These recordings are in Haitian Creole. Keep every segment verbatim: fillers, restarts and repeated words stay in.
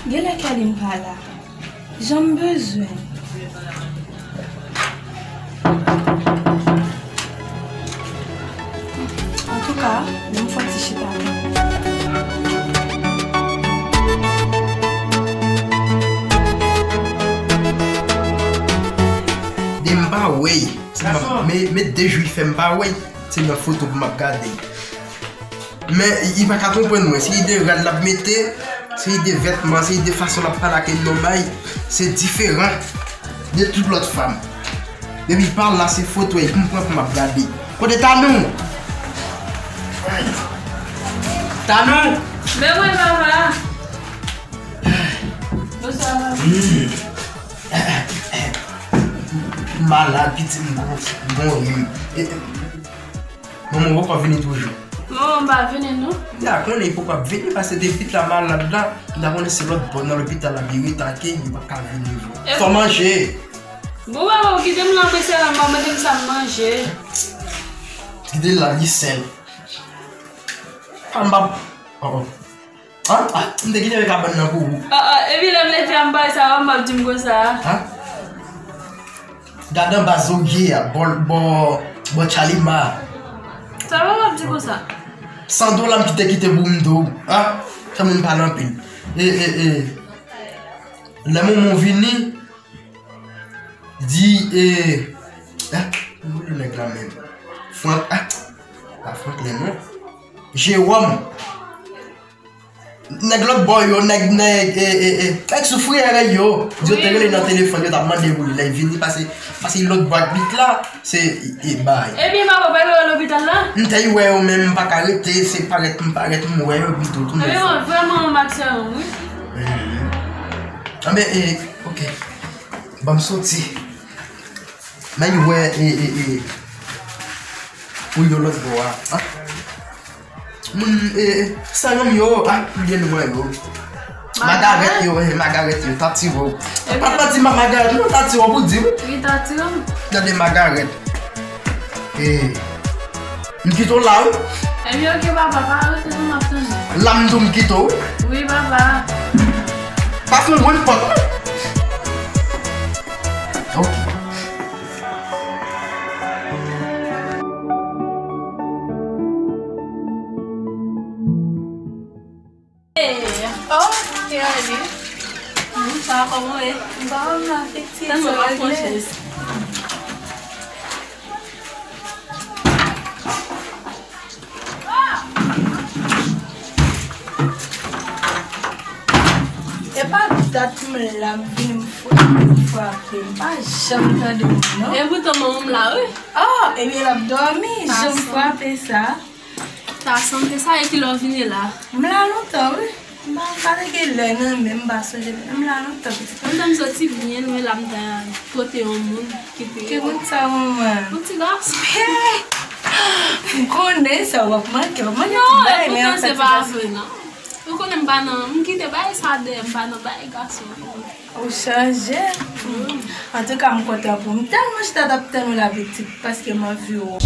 Genlè Kelly m pral la. Jan m bezwen. Antouka, ban m fè yon ti chita. De m pa wè. Men, men de jou fè m pa wè. Se nan foto pou m ap gade. Men li pa ka konprann mwen. Se ide rad l ap mete, se ide vètman, se ide fason l ap pale ak nonm la, se diferan de tout lòt fanm. Depi l pa la, se foto li pou m pran pou m ap gade. Kote Tanou? Tanou! Men mwen, papa. Bonswa, papa. M malad, pitit m gon, gon rim. E, e, Manman w poko vini toujou? Manman m pa vini, non. M ta konnen li poko ap vini, paske depi l ta malad la, m ta konnen se lòt bò nan lopital la, li rete ake, li pa ka vini toujou. Fò manje. Bon, papa, ou kite m la, mwen sèl, m pa mande m sa m manje. Kite l la, li sèl. Pa m pa. Oh, oh. An? Ah, m te kite kabann nan pou ou. Ah, ah, epi lè m leve a m bay sa, papa m ap di m konsa. An? Gade anba zòrye a, bò, bò, bò Chalima. Sa papa m ap di konsa? San dola m kite kite pou m do. An? Sa moun pale anpil. E, e, e. Lè manman w vini, di, e, ah, m bliye nèg la menm. Frank, ah, pa Franklin, non. Jewòm. Nèg lòt bò yo, nèg, nèg, e, e, e, nèg sou Friyè yo, di yo te rele nan telefòn, yo t ap mande pou li, lè l vini, pase, pase lòt bò ak bit la, se, e, bay. Ebyen, papa, pa yo lopital la? M te wè yo, men m pa ka rete, se parèt, m parèt, m wè yo, bit yo, tou. Ebyen, mwen vrèman, m ak sè m, wi. Mhm. Anben, e, ok. Ban m soti. Men wè, e, e, e, pou yo lòt bò a, an? Moun, e, e, sayon m yo, a, m gen nwa yo. Magarèt yo, e, magarèt yo, tati wò. Pa, pa di ma magarèt, non, tati wò pou di, wi. Wi, tati wò. Gade magarèt. E, m kite w la, wi. Ebyen, ok, papa, pa rete non, m ap tann ou. La m di w m kite w, wi. Wi, papa. Pa fè yon grenn pòt, non. Ok. Oh, Kelly. Bonswa, kòman w ye? M pa wè m la, piti. Tèlman m ap fè yon jès. E pa dat m la, m vini m fwa-, m frape. M pa janm tande moun, non. E poutan manman m la, wi. Oh, ebyen l ap dòmi. Jan m frape sa. Sa sanble sa, e kilè w vini la? M la lontan, wi. M pa, m pa te gen lè, non, men m pa sonje. M la lontan, pitit. Lontan m soti byen lwen la, m ta kote yon moun ki te. Ki moun sa, manman? Yon ti gason. M konnen sa, w ap manke, w ap manke tout bagay, men an fèt, se pa vre, non. Ou konnen m pa nan, m kite bagay sa dèyè, m pa nan bagay gason. Ou chanje. Antouka, m kontan pou ou. M tèlman chita t ap tann ou la, pitit, paske m anvi w.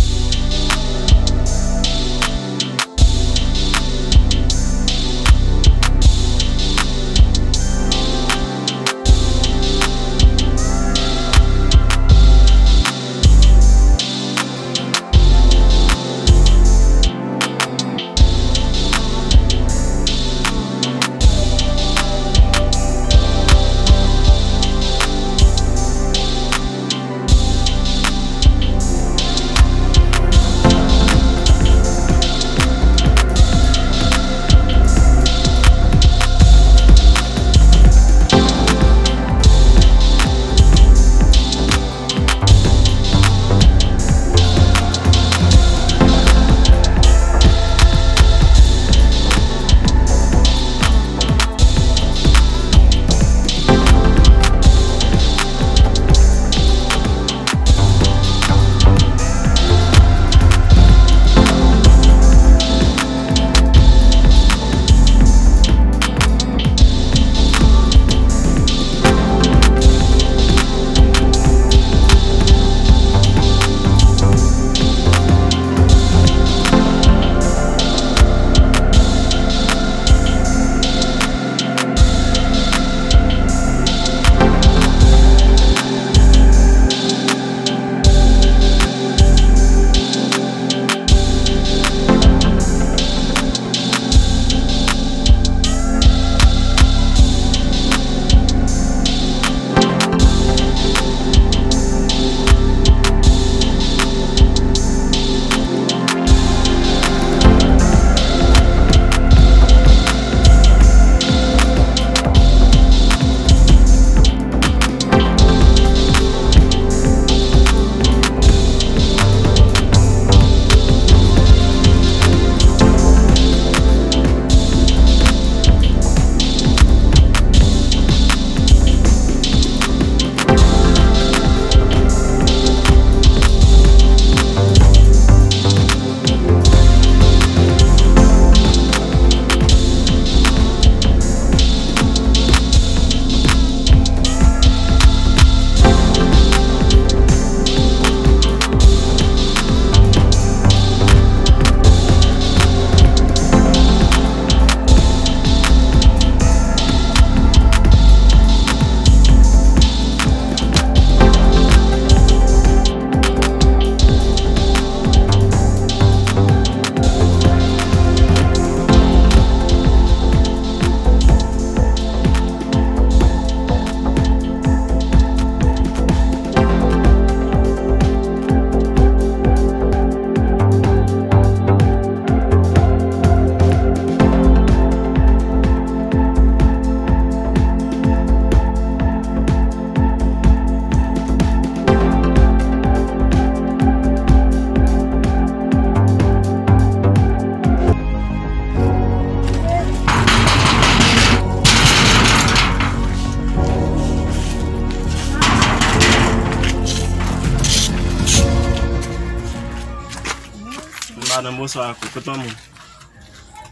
Bonswa, kote manman w?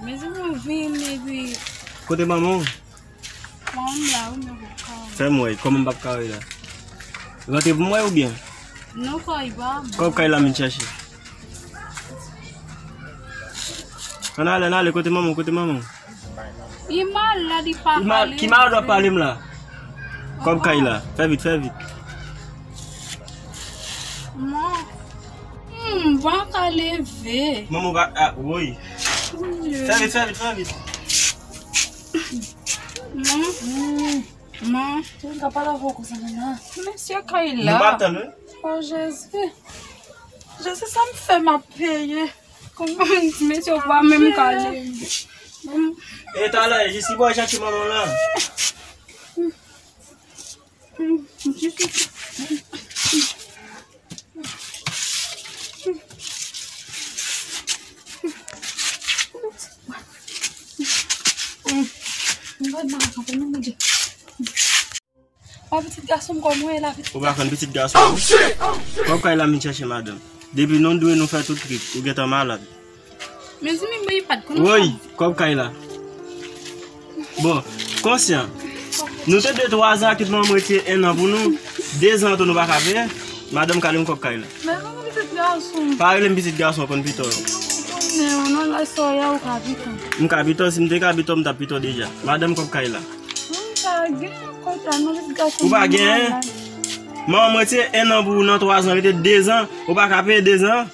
Mezanmi, ou vin epi. Kote manman w? Manman m la, wi, men ou ka. Fè m wè, kòman m p ap ka wè la? Rantre pou m wè oubyen? Non, kay pa bon. Kòb kay la m vin chache. Ann ale, ann ale, kote manman w, kote manman w? Li malad, li pa pale. Ki malad w ap pale m la? Kòb kay la, fè vit, fè vit. Man. Hmm, m pa ka leve. Manman w pa, ah, woy. Fè vit, fè vit, fè vit. Man. Man. Tou ka pale avè w konsa, nana. Mesye kay la. Nou pa tann, wi. O Jezi. Jezi, sa m fè m ap peye. Kòman m di mesye w pa menm ka leve. E talè, jis li bò chache manman w la. Mwen pa pitit gason m kòm mwen la pitit. Ou pa konn pitit gason. Kòb kay la m vin chache madanm. Depi nou dwe nou fè tout trip, ou gentan malad. Mezanmi, mwen pa t konn. Woy, kòb kay la. Bon, konsyan. Nou te de twa zan ak tout manman m retire en an pou nou. De zan tou nou pa ka peye. Madanm ka li m kòb kay la. Men kòman pitit gason? Pa rele m pitit gason, konn pito. Konnen, non, la soya ou ka pito. M ka pito, si m te ka pito, m t ap pito deja. Madanm kòb kay la. M pa gen kòb la, non, pitit gason. Ou pa gen? Manman m retire en an pou ou nan twa zan, rete de zan. Ou pa ka peye de zan?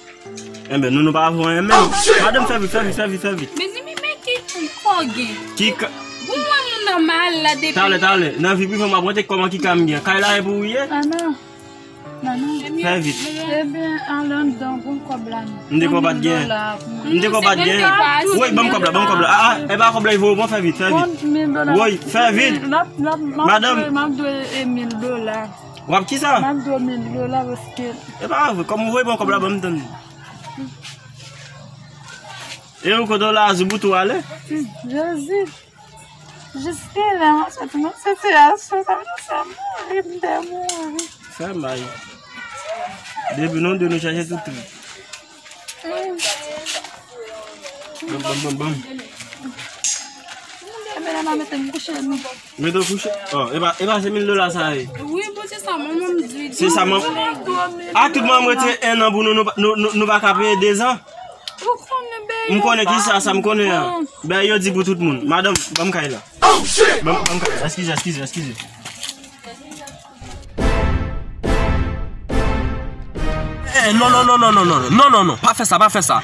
Enben, nou, nou pa voye menm. Madanm, fè vit, fè vit, fè vit, fè vit. Mezanmi, men ki kò gen. Ki ka... Bon, mwen, moun nan malad epi. Talè, talè. Nan vi prive m ap wete kòman ki ka m gen. Kay la e pou ou ye? Ah, non. Non, non. Fè vit. Ebyen, ale anndan, pran kòb la, non. M de kòb pa t gen. M de kòb pa t gen. Woy, ban m kòb la, ban m kòb la. Ah, ah, e pa kòb la, e voye, bon, fè vit, fè vit. Woy, fè vit. Madanm. M ap dwe, m ap dwe, e, mil dola. W ap kisa? M ap dwe mil dola paske... E pa vre, kòm ou voye ban m kòb la, ban m tann. E ou kote w la, Azou Boutou ale? Hmm, Jezi. Jiskilè, m ap soti nan sitiyasyon sa, m mouri, m te mouri. Fè may. Depi nou de nou chache tout trip. Hmm. Bon, bon, bon, bon. Mete w kouche, non. Mete w kouche? Oh, e pa, e pa se mil dola sa ye? Wi, bon, se sa, manman m di. Se sa, manman. A tout manman m retire en an pou nou, nou, nou, nou, nou pa ka peye de zan. Ou konnen, bèy, m konnen ki sa, sa m konnen an. Bèy yo di pou tout moun. Madanm, ban m kay la. Ban m, ban m kay la. Eskize, eskize, eskize. Eh, non, non, non, pa fè sa, pa fè sa.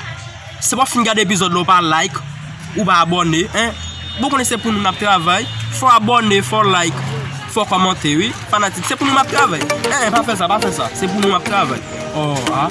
Se pa w fin gade epizòd la, ou pa like, ou pa abòne, en. Bon, konnen se pou nou n ap travay. Fò abòne, fò like, fò kòmante, wi. Fanatik, se pou nou n ap travay. Eh, pa fè sa, pa fè sa. Se pou nou n ap travay. Oh, ah.